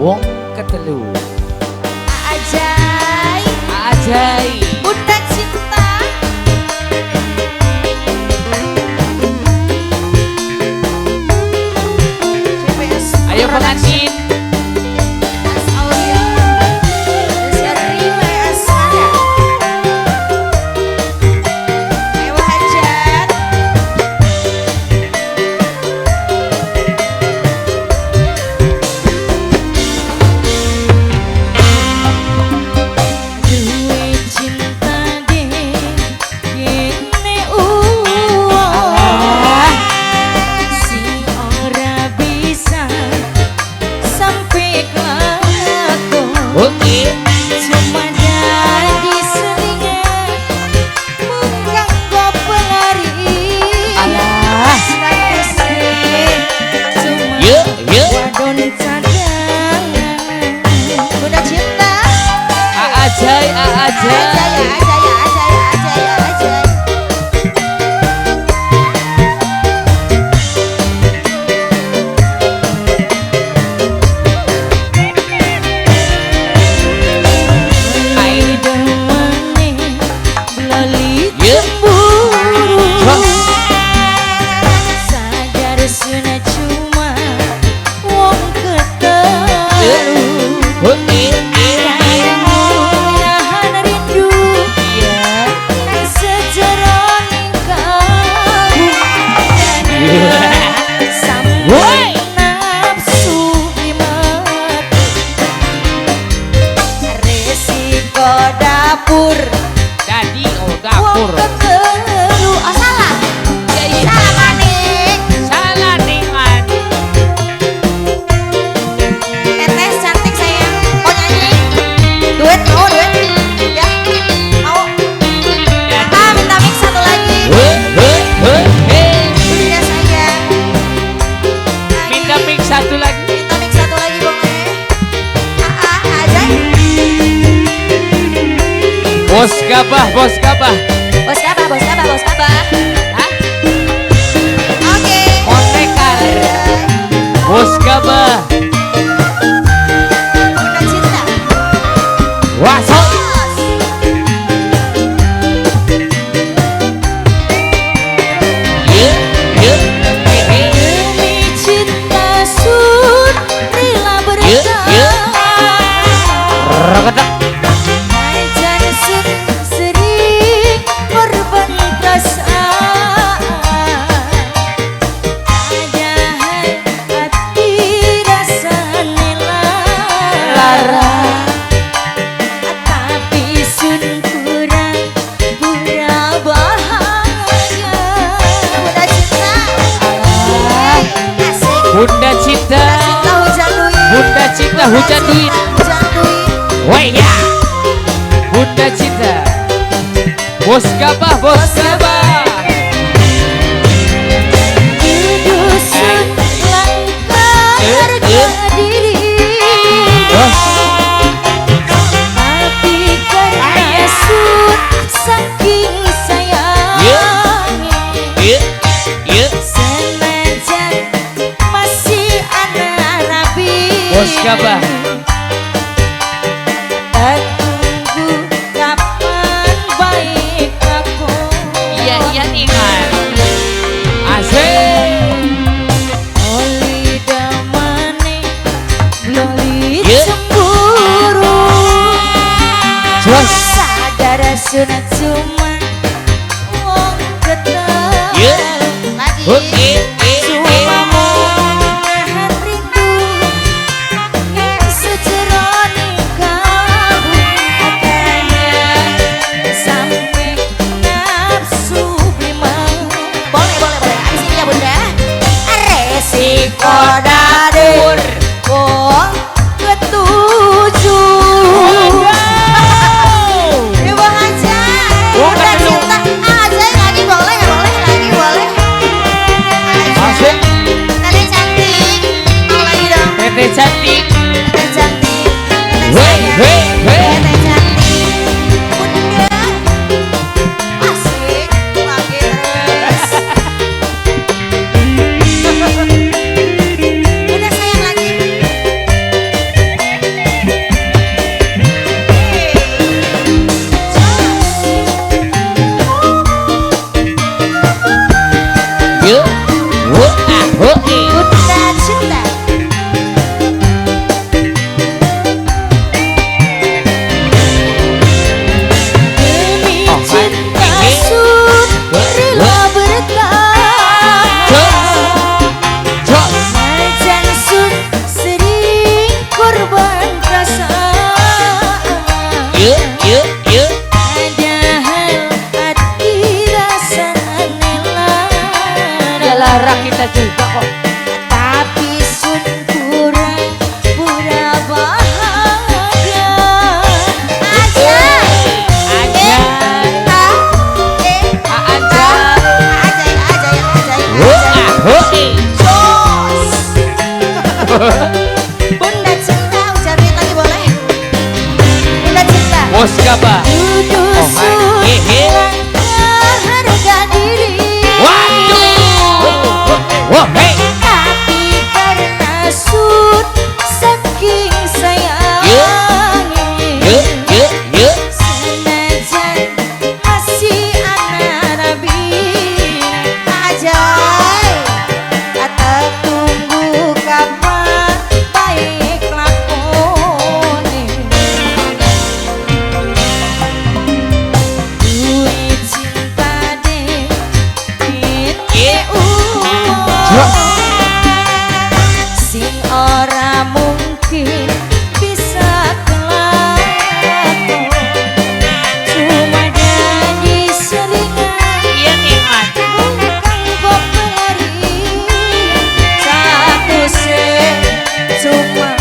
Wong Ketelu. Ajay, Ajay. Bunda Cinta. CPS. Ayo pengantin. Bos gabah, bos gabah. Bos gabah, bos gabah, bos gabah. Hah? Oke. Kontekar. Bos gabah. Bunda Cinta. Wasok. Demi cinta sur rela bertahan. Bunda Cinta, Bunda Cinta hujan duit, weh ya, Bunda Cinta, bos gabah, bos gabah. Dusun langkah harga diri, tapi karena sun saking sayangnya. Bos gabah. Tak tunggu kapan baik aku. Iya iya nih kan. Asik. Oli damane loli cemburu. Sadar sunat cuma wong ketemu. Lagi. Dapur wong ketujuh. Ibu Haja, Bunda Cinta, aja lagi boleh, boleh lagi boleh. Asik. Teteh cantik, mau lagi dong. Teteh cantik, Teteh cantik, weh weh weh. Teteh cantik, Bunda, asik lagi terus. Bunda sayang lagi. Bos Gabah. Dudu Oh, hehe. harga diri. Waduh. Wah, hey. Tapi karena sud saking sayangnya. Yuk, yuk, yuk. Senajan masih anak nabi ajai atau tunggu kapan baik lakone duwe cinta de Ye. sing ora mungkin bisa kelakon, cuma jadi seringan Iya ningan. Kanggo pelarian satu se cuma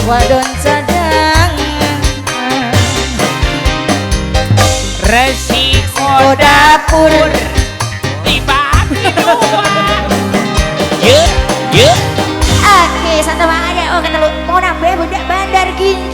wadon cadangan. Resiko Dapur.